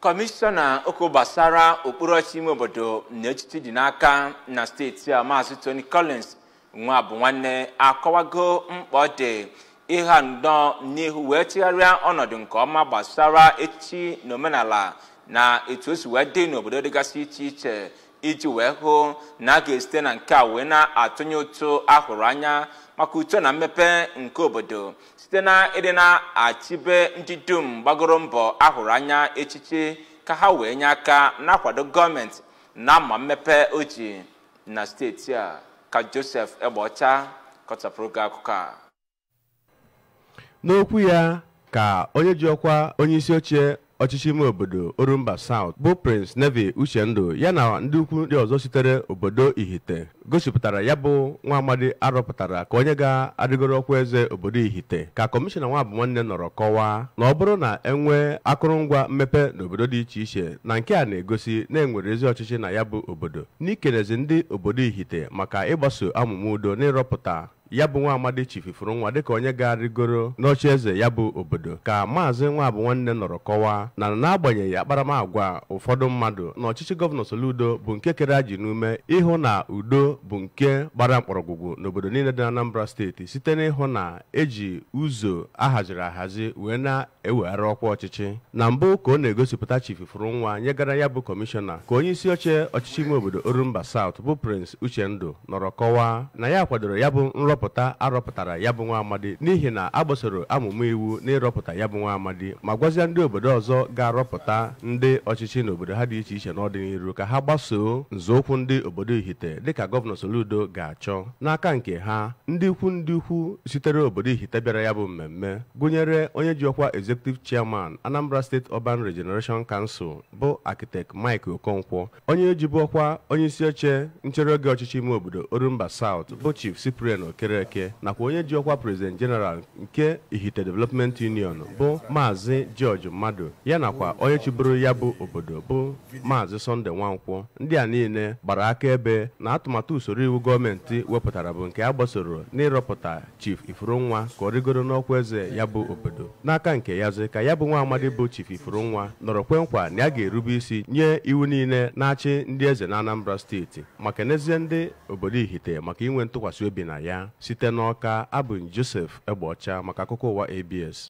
Kọmishọna okwu gbasara okpuru ọchịchị ime obodo na echichi dị n'aka na steeti a, Maazị Tony Collins Nwabụnwanne, akọwago mkpa ọ dị ịha nnọọ n'ihu wee chigharịa ọnọdụ nke ọma gbasara echichi na omenala na etu o si wee dị n'obodo dịgasị iche iche, iji wee hụ na a ga-esite na nke a wee na-atụnye ụtụ ahụrụ anya maka uto na mmepe nke obodo site na ịdị na-achịbe ndị dum gbagoro mbọ ahụrụ anya echichi ka ha wee nye aka na-akwado gọọmenti na mma mmepe oji na steeti a. Ka Joseph Egbeọcha kọchapụrụ gị akụkọ a. N'okwu ya ka onye ji ọkwa onyeisi oche ọchịchị ime obodo Orumba South bụ Prince Neville Uchendu, ya na ndị ukwu ndị ọzọ sitere obodo Ihite gosipụtara ya bụ nwa amadi arọpụtara ka onye ga-arịgoro ọkwa eze obodo Ihite, ka kọmishọna Nwabụnwanne nọrọ kọwaa na ọ bụrụ na enwee akụrụngwa mmepe n'obodo dị iche iche, na nke a na-egosi na enwere ezi ọchịchị na ya bụ obodo. N'ikelezi ndị obodo Ihite maka ịgbaso amụma udo n'ịrọpụta ya bụ nwa amadi Chief Ifurunwa dịka onye ga-arịgoro n'oche eze ya bụ obodo, ka Maazị Nwabụnwanne nọrọ kọwaa na n'agbanyeghị akparamagwa ụfọdụ mmadụ, na ọchịchị Gọvanọ Soludo bụ nke kere ajị n'ume ịhụ na udo bụ nke gbara mkpọrọgwụgwụ n'obodo niile dị na Anambra Steeti, site n'ịhụ na eji ụzọ ahaziri ahazi wee na-eweghara ọkwa ọchịchị. Na mbụ ka ọ na-egosipụta Chief Ifurunwa nyegara ya bụ kọmishọna, ka onye isi oche ọchịchị ime obodo Orumba South bụ Prince Uchendu nọrọ kọwaa na ya kwadoro ya bụ nrọpụta arọpụtara ya bụ nwa amadi, n'ihi na a gbasoro amụma iwu n'ịrọpụta ya bụ nwa amadi, ma gwazie ndị obodo ọzọ ga-arọpụta ndị ọchịchị n'obodo ha dị iche iche n'ọdịnihu ka ha gbasoo nzọụkwụ ndị obodo Ihite dịka Gọvanọ Soludo ga-achọ. N'aka nke ha, ndị ukwu sitere obodo Ihite bịara ya bụ mmemme gụnyere onye ji ọkwa Executive Chairman Anambra State Urban Regeneration Council bụ Architect Mike Okonkwo, onye jibu ọkwa onye isi oche nchere oge ọchịchị ime obodo Orumba South bụ Chief Cyprian Okereke, nakwa onye ji ọkwa President General nke Ihite Development Union bụ Maazị George Mmadụ, ya nakwa onye chịburu ya bụ obodo bụ Maazị Sunday Nwankwọ. Ndị a niile gbara akaebe na atụmatụ usoro iwu gọọmenti wepụtara bụ nke a gbasoro n'ịrọpụta Chief Ifurunwa ka ọ rịgoro n'ọkwa eze ya bụ obodo. N'aka nke yazi, ka ya bụ nwa amadi bụ Chief Ifurunwa nọrọ kwe nkwa na ya ga-erube isi nye iwu niile na-achị ndị eze na Anambra Steeti, maka n'ezie ndị obodo Ihite maka inwe ntụkwasị obi na ya. Site n'Ọka, abụ Joseph Egbeọcha maka akụkọ ụwa ABS.